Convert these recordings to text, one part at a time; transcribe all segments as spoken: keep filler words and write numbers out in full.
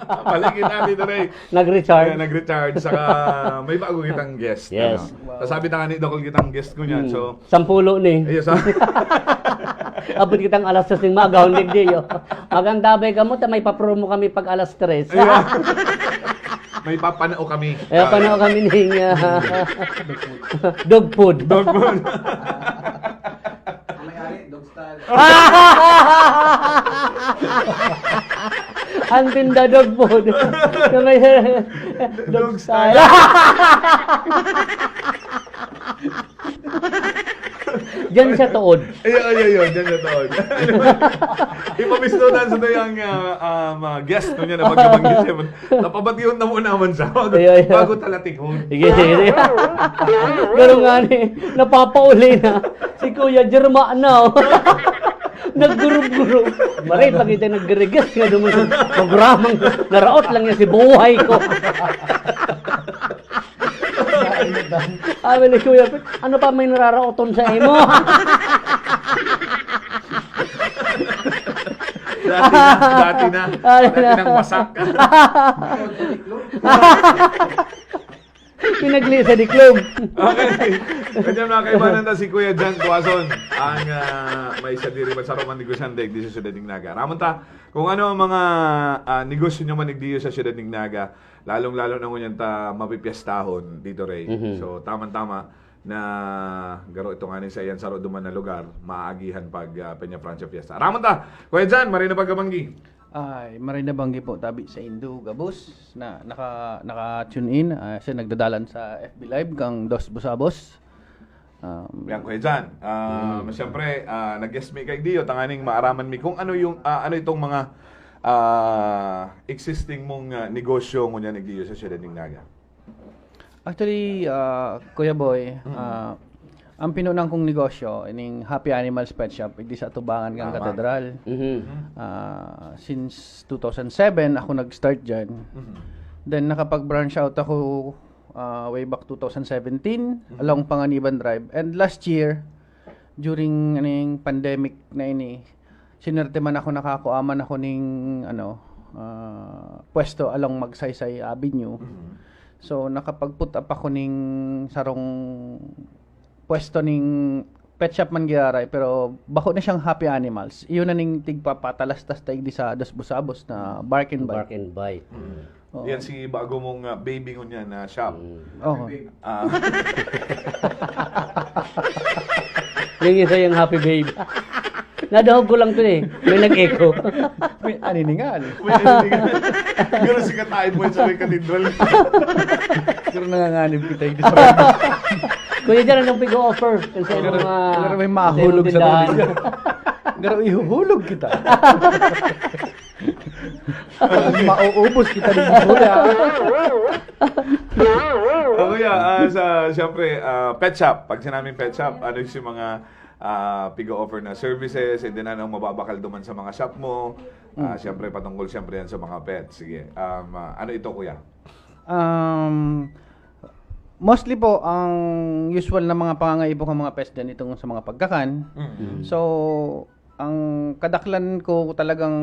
Balik kita, Tito Ray. Nag-recharge. Yeah, nag-recharge. Saka may bago kitang guest. Yes. Ano? Wow. Sasabi na nga ni Dokol kitang guest ko niyan. Hmm. So, sampulo ni. Ayun, sa- Abot kitang alas tres ning maga, hindi, di, yo. Magang tabay ka mo, ta may papromo kami pag alas tres. Ayun. May papanao kami. May papanao kami ning, ah, dog food. Dog food. Dog food. Ang may-ari, dog style. Ang tinda dog food. Sa may, dog style. Diyan siya tuod. Ayun, ayun, ayun. Diyan siya tuod. Ipamistutan sa tayang, ah, ah, mga guest ko niya na pagkabanggit siya. Napabatihon na muna man siya. Bago, ayun, ayun, bago talatikon. Sige, sige, sige. Pero nga ni, napapauli na. Si Kuya Jerma na, oh. Naggurub-gurub. Maray, pag ito nagregas nga duman sa programang naraot lang niya si buhay ko. Sabi ni Kuya Pet, "Ano pa may nararaoton sa imo?" Dati na, dati na. Ay, dati na. Nang wasak. Pinagli sa diklog. Okay. Ganyan, mga kaibanan, ta si Kuya Jan Tuason, ang, ah, may sadiri man sa Roman Negosyante, digdi sa Syudad ning Naga. Ramon ta, kung ano ang mga, ah, negosyo nyo man digdi sa Syudad ning Naga, lalong-lalo na ngunyan ta mapipiestahon dito, Ray. Mhm. So, tamang-tama na garo ito nga ning sa iyan saro duman na lugar, maagihan pag, ah, Peña Francia Fiesta. Ramon ta, Kuya Jan, maray na pagkabanggi. Ay, maray na banggi po, tabi sa indo, gabos, na naka, naka-tune in, ah, siya nagdadalan sa F B Live kang Dos Busabos. Um, Yan, Kuya Jan. Ah, mm. Siyempre, ah, nag-guest mi kay Dio, tanganing maaraman mi kung ano yung, ah, ano itong mga, ah, existing mong, ah, negosyo ngunyan, Dio, sa Siyudad ning Naga. Actually, ah, Kuya Boy, mm, ah, ang pinunan kong negosyo, ining Happy Animals Pet Shop, igdi sa atubangan kan Tama. Katedral. Mhm. Mhm. Ah, since two thousand seven, ako nag-start dyan. Mhm. Then, nakapag-branch out ako, ah, way back two thousand seventeen, mhm, along Panganiban Drive. And last year, during, ano, yung pandemic na ini, sinerte man ako, nakakua man ako ning, ano, ah, pwesto along Magsaysay Avenue. Mhm. So, nakapag-put up ako ning sarong pwesto ning pet shop man giraray, pero bako na siyang Happy Animals. Iyon na ning tigpapatalastas ta igdi sa Dos Busabos na Bark and Bite. Bark and Bite. Mm. Oo. Yan si bago mong, ah, baby ngunyan na shop. Mm. Oo. Ah. Yung isa yung Happy Babe. Nadahog ko lang to eh. May nag-echo. May aniningal. May aniningal. Pero si Katayin mo sa may katedral. Pero nanganganib kita yung Kuya Jan, anong pigo-offer? Kasi pero, mga pero may mahulog sa tindahan. Pero ihuhulog kita. Mauubos kita ng Kuya. Ah, Kuya, ah, sa, siyempre, ah, pet shop. Pag sinabing pet shop, ano yung mga, ah, pigo-offer na services, and then ano ang mababakal duman sa mga shop mo? Ah, mm. Siyempre, patungkol siyempre yan sa mga pets. Sige, um, ah, ano ito, Kuya? Um, mostly po, ang usual na mga pangangaipo ng mga pets dyan, itong sa mga pagkakan. Mm. So, ang kadaklan ko talagang,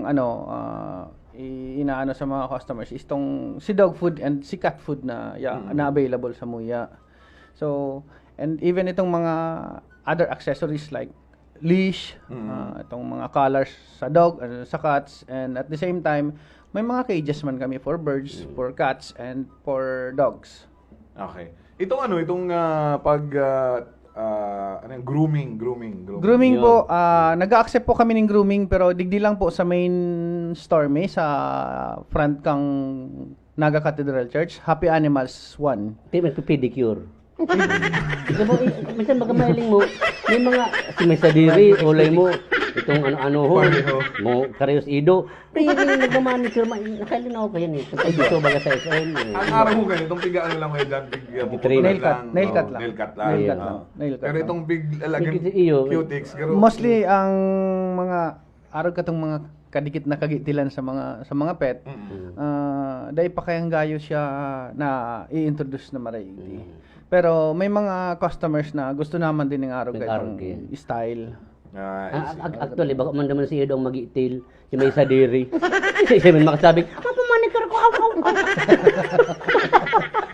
ano, ah, i-, inaano sa mga customers is tong si dog food and si cat food na, ya-, mm, na available sa Muya. So, and even itong mga other accessories like leash, mm, ah, itong mga collars sa dog, ah, sa cats, and at the same time, may mga cages man kami for birds, mm, for cats, and for dogs. Okay. Itong ano, itong, ah, pag, ah, ah, ano yan? Grooming, grooming, grooming. Grooming po, ah, nag-a-accept po kami ng grooming, pero digdi lang po sa main store, may sa front kang Naga Cathedral Church, Happy Animals one. Di, magpipedicure. Alam mo, eh, minsan magkamahiling mo, may mga, si may sadiri, ulay mo, itong ano-ano ho, pareho, mo, karehos ido. Pre, yung nagmamanicure, ma-, nakalinaw ko yan eh. Pag gusto baga sa S M, eh. Ang araw mo ganito, itong piga ano lang kayo dyan, piga puputulan lang. Nail cut, nail cut lang. Nail cut lang. Nail cut lang. Nail cut lang. Pero itong big, lalaking cutex, pero mostly, ang mga arog katong mga kadikit na kagitilan sa mga, sa mga pet, mm, ah, dai pa kayang gayo siya na i-introduce na maray. Mm. Pero may mga customers na gusto naman din ng arog katong style. Ah, I see. Actually, bako man naman si Edo ang magitil, si may sadiri. Si, si man makasabi, "Apo,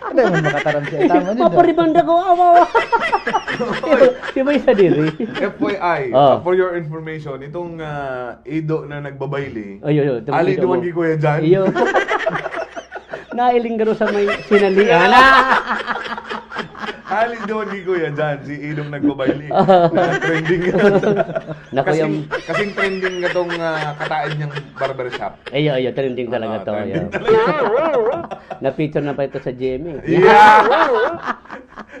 Ano mo makataram siya? Tama niya. Paparibanda ko, awa, awa. Di ba isa diri? F Y I, Oh. uh, for your information, itong, ah, ido na nagbabayli, Ay, ay, ay, itong ali ido duman mo. Ki Kuya Jan. Iyo. Nailing garo sa may sinalian. Ali duman ki Kuya Jan, si idong nagbabayli. Ah. Na trending. Naku, Kasing, yung kasing trending na tong, ah, kataed niyang barbershop. Ayo, ayo, trending talaga Ah, to, trending ayo. talaga. Na-feature na pa ito sa G M A. Yeah!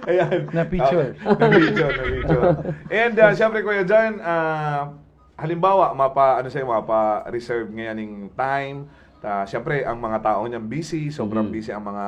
Ayan. Na-feature. Ah, na-feature, na-feature. And, ah, syempre, Kuya Jan, ah, halimbawa, mapa, ano sa'yo, mapa-reserve ngayon yung time. Ta, syempre, ang mga tao niyan busy, sobrang Mm. busy ang mga,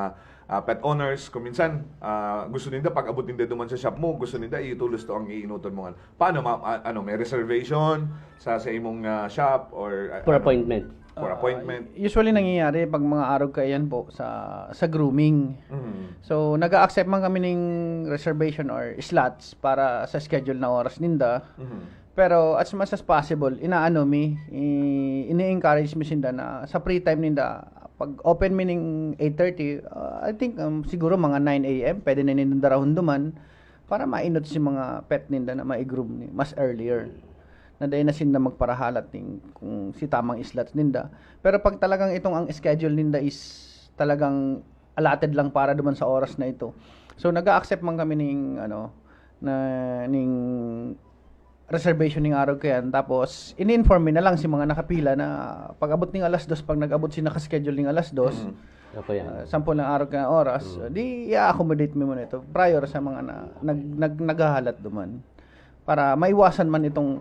ah, pet owners. Kung minsan, ah, gusto ninda, pag abot ninda duman sa shop mo, gusto ninda, itulos to ang iinuton mo. Paano, ma-, a-, ano, may reservation sa, sa imong, ah, shop or, ah, For ano? appointment. For Ah, appointment? Usually nangyayari pag mga arog kaiyan po sa, sa grooming. Mhm. So, nag-a-accept man kami ning reservation or slots para sa schedule na oras ninda. Mhm. Pero as much as possible, inaano mi, i-, ini-encourage mi sinda na sa free time ninda, pag open mi ning eight thirty, ah, I think, um, siguro mga nine A M, pwede na nindang darahon duman. Para mainot si mga pet ninda na mai-groom ni mas earlier. Na dai na sinda magparahalat ning kung si tamang slots ninda. Pero pag talagang itong ang schedule ninda is talagang allotted lang para duman sa oras na ito. So, nag-a-accept man kami ning, ano, na, ning reservation ning araw kayan. Tapos, ini-inform mi na lang si mga nakapila na pag-abot ning alas dos, pag nag-abot si naka-schedule ning alas dos, Mm. Ako yan. ah, sampol ng araw kaya oras, Mm. di i-accommodate mi muna ito prior sa mga na, nag, nag, naghahalat duman. Para maiwasan man itong,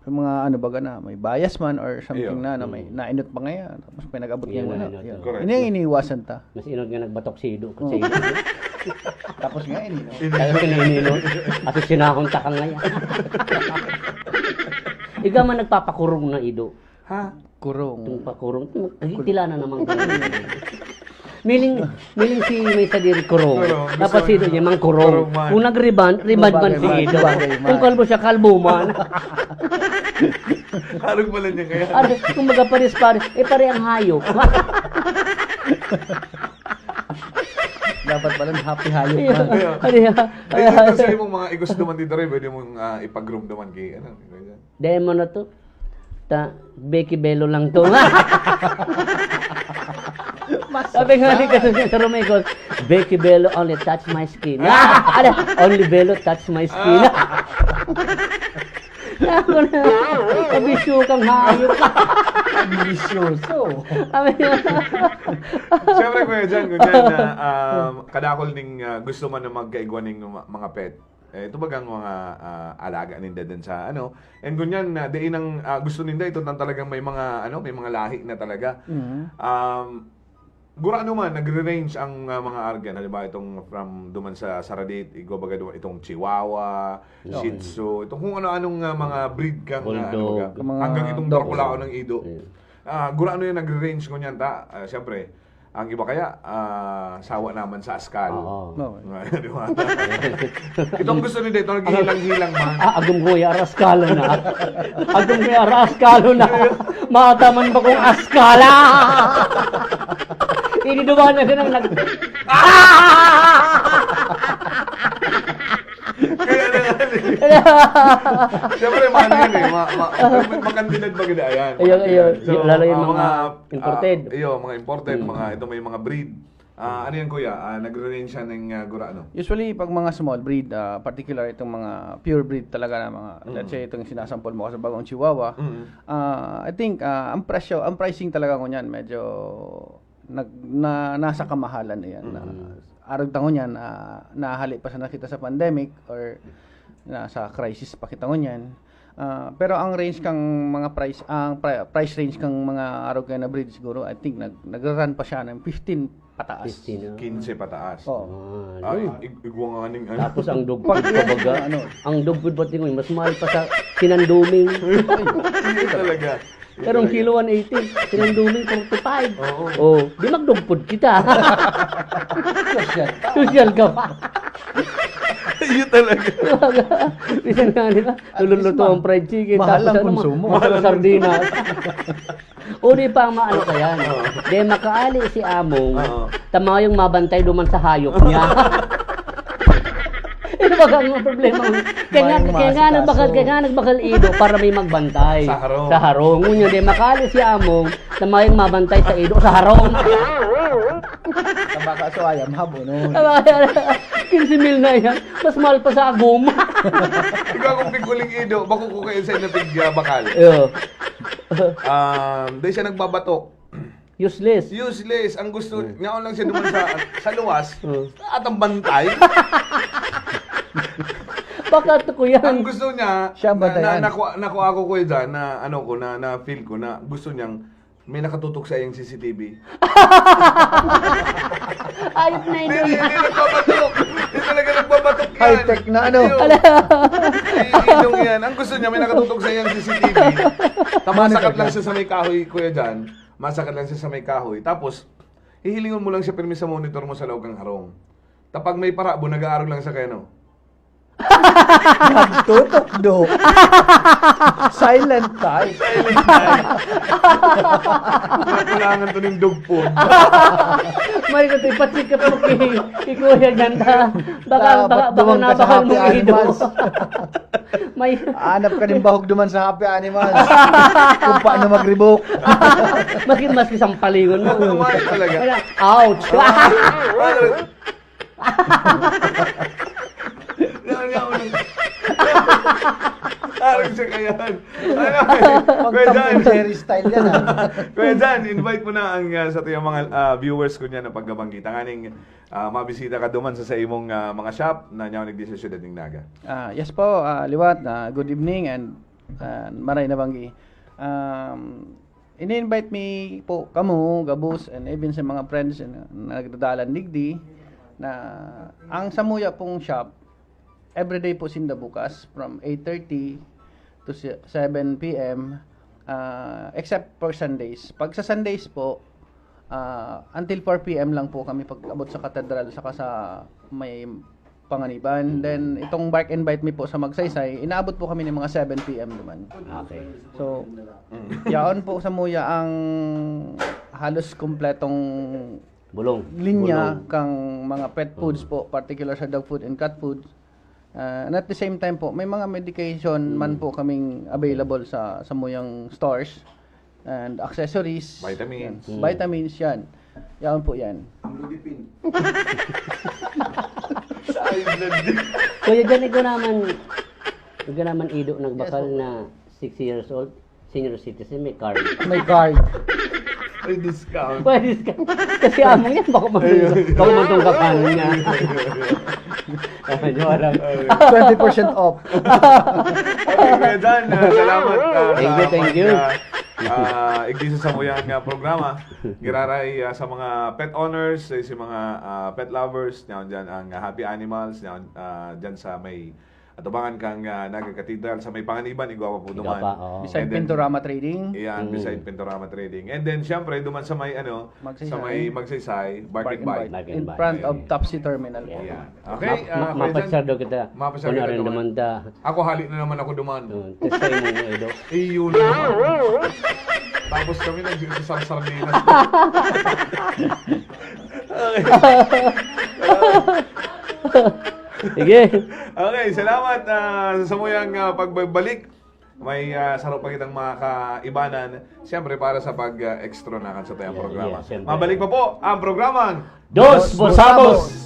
yung mga ano baga na, may bias man or something Iyo. na, na may Mm. nainot pa ngayon. Tapos may nag-abot Iyo, ngayon na. nainot, Iyo. oo. Correct. Ini ang iniiwasan ta. Mas inot nga nagbatok si Ido ko Oo. sa Ido. Tapos nga, ini, no? Kaya siya nainot. Kasi sinahon ta ka ngayon. Ikaw man nagpapakurong na Ido. Ha? Kurong. Itong pakurong. Itong, ay, Kul- tila na naman kurong. Miling, miling si may sadiri kurong. Kurong. Gusto Tapos niya sino niya, mang kurong. Kurong man. Kung nag-rebond, rebond man Bagay si man, Ido. bagay man. Kung kalbo siya, kalbo man. Harog pala niya kaya. Ano, kumbaga, pares-pares. Eh, pare ang hayop. Dapat pala, happy hayop Ayun. na. Ayun. Ano yan? Dito, dito sa imong mga igos naman dito rin, pwede mong, ah, ipag-groom naman kay, ano, kay Demo na to. Ta, Becky Bello lang to. Sabi nga ni Kasunod sa Rumikos, "Becky Bello only touch my skin." Ala, "Only Bello touch my skin." Ako na, "Abisyo kang hayop." Ambisyoso. Sabi niya. Siyempre, Kuya Jan, kung yan na, um, kadakol ning, ah, gusto man na magkaigwa ning ma-, mga pet, eh, ito bagang mga, ah, alaga ninda din sa ano. And ngunyan, na diin ang, ah, gusto ninda, ito nang talagang may mga, ano, may mga lahi na talaga. Mhm. Um, gurano man, nagre-range ang, ah, mga argan. Halimbawa, itong from duman sa Saradit, igwa baga duman, itong Chihuahua, Oo. Shih Tzu, itong kung ano-anong, ah, mga breed kang, ah, ano Bulldog. baga, Mga hanggang itong dog. Draculaon ng Ido. Yeah. Ah, gurano yan, nagre-range ngunyan, ta? Ah, siyempre, ang iba kaya, ah, sawa naman sa askal. Oo. Oo. Di ba? Itong gusto ni Dito, naghihilang-hilang man. Ah, agom ko ya, araskala na. Agom ko ya, araskala na. Mataman ba kong askala? Iniduman na siya ng nag-, Kaya na nga, eh. Siyempre, mga ano yun, eh, ma-, ma-, ma-, makandilad ba gid, ayan, Ayun, makandilad. ayun. So, Lalo yung ah, mga mga, imported. ah, iyo, mga imported, Mm. mga, ito may mga breed. Ah, ano yan, kuya? Ah, nagre-range siya ng, ah, gura, ano? Usually, pag mga small breed, ah, particular itong mga pure breed talaga na mga, Mm. let's say, itong sinasampol mo sa bagong Chihuahua, Mm. ah, I think, ah, ang presyo, ang pricing talaga ko niyan, medyo nag-, na, nasa kamahalan na yan. Na, Mm. arog tango niyan, ah, nahali pa sa nakita sa pandemic or nasa crisis pa kita ngunyan. Ah, pero ang range kang mga price, ang pri-, price range kang mga arog kaya na breed siguro, I think, nag-, nag-run pa siya ng fifteen pataas. Fifteen, ah. Quince pataas. Oo. Ah, Ay, ano? ig-, igwa nga ning ano. Tapos ang dog Pag food yan, pa baga, ano? ang dog food ba tingin, mas mahal pa sa sinanduming. Ay, talaga. Pero ang kilo, one eighty. Sinanduming, forty-five. Oo. Oh, di mag-dog food kita. Sosyal. Sosyal ka pa. Yun talaga. Minsan nga, di ba? At least Luluto ma-, ang fried chicken, mahal tapos ang ano, konsumo. masarap sardinas. Uri pa ang maano ka yan. Oo. Di makaali si Among, Oo. tamayong mabantay duman sa hayop niya. Ano ba ang problema? Kaya nga, Mayong kaya nga maasikaso. nagbakal, kaya nga nagbakal ido para may magbantay. Sa harong. Sa harong. Ngunyan, di makaali si Among, tamayong mabantay sa ido sa harong. Tabaka so ayam, habo nun. Tama yan. quince mil na yan. Mas mahal pa sa aguma. Ikaw kung piguling ido, bako ko kayo sa inapigya bakal. Yo. Um, dahil siya nagbabatok. Useless. Useless. Ang gusto, ngaon lang siya duman sa, sa luwas, Hmm. at ang bantay. Baka to ko yan. Ang gusto niya, Siya ang na, na, bantayan. nakuha, nakuha ko kuya dyan, na ano ko, na, na feel ko, na gusto niyang may nakatutok sa iyong C C T V. Ayop na Hindi, ito. hindi nagbabatok. Hindi talaga nagbabatok yan. High-tech na ano. Yung, yung, yung yan. Ang gusto niya, may nakatutok sa iyong C C T V. Tamasakat lang siya sa may kahoy, kuya dyan. Masakat lang siya sa may kahoy. Tapos, hihilingon mo lang siya pirmi sa monitor mo sa laog kang harong. Tapag may parabo, nag-aarog lang siya kay ano. Nagtutukdo. Silent type. Kailangan to ning dog food. May ko ito, ipacheck up mo kay, kay Kuya Ganda. Baka, Dapat baka, baka duman ka sa nabakal Happy mong ido. Animals. May, Hanap ka ng bahog duman sa Happy Animals. Kung paano mag-revoke. maski, maski sampalingon mo. Kumain talaga. Kaya, ouch! Yan, yan, yan. Parang siya kaya. Ano, Kuya Jan, Pag Jerry style yan, ah. Kuya Jan, invite mo na ang uh, sa tuyang mga uh, viewers ko niya na pagkabangkita. Nganing uh, mabisita ka duman sa, sa imong uh, mga shop na niya nagdi sa siyudad ng Naga. Ah, yes po, ah, liwat, ah, good evening and ah, maray na banggi. Um, ini-invite mi po kamo, gabos, and even sa mga friends na nagdadalan digdi, na ang samuya pong shop, everyday po sinda bukas from eight thirty to si- seven p m, ah, except for Sundays. Pag sa Sundays po, ah, until four p m lang po kami pag-abot sa katedral saka sa may Panganiban. Then, itong bark and bite mi po sa Magsaysay, inaabot po kami ng mga seven p m naman. Okay. So, yaon po samuya ang halos kompletong Bulong. linya Bulong. kang mga pet foods po, particular sa dog food and cat food. Ah, and at the same time po, may mga medication man po kaming available sa samuyang stores and accessories. Vitamins. Yan. Vitamins yan. Yaon po yan. Amlodipine. Sa island din. Kuya Jan, ikaw naman, ikaw naman ido nagbakal na sixty years old, senior citizen, may card. May card. May discount. Pwede ka. Kasi amo yan, baka man, baka man itong kakano niya. Ano, walang, twenty percent off. Okay, Kuya Jan, ah, salamat. Ah, Thank you, sa thank pag- you. ah, ah, igdi sa samuyang ah, programa. Giraray ah, sa mga pet owners, eh, sa mga ah, pet lovers, niyaon dyan ang ah, Happy Animals, niyaon ah, dyan sa may atubangan kang ah, Naga Cathedral, sa may Panganiban, igwa pa po Igwa duman. pa, oo. Beside And then, Pintorama Trading. Iyan, Mm. beside Pintorama Trading. And then, syempre, duman sa may, ano, Magsaysay. sa may Magsaysay, Bark Bark and and Bite. Bite. Bark and In front Bite. of Topsy Terminal. Yeah. Yeah. Okay, Ma- ah, ma- Kuya mapasyal Jan, daw kita. mapasyal Kung kita ano naman. naman ta. Ako, hali na naman ako duman. Oh, testa mo yung ido. Iyo na naman. Tapos kami nagsasarsardinas. Sige. Okay, salamat ah, sa samuyang ah, pagbabalik. May ah, saro pa kitang mga kaibanan. Siyempre, para sa pag-extra na kan sa tayong Yeah, programa. Yeah, siyempre. Mabalik pa po ang programang Dos Busabos!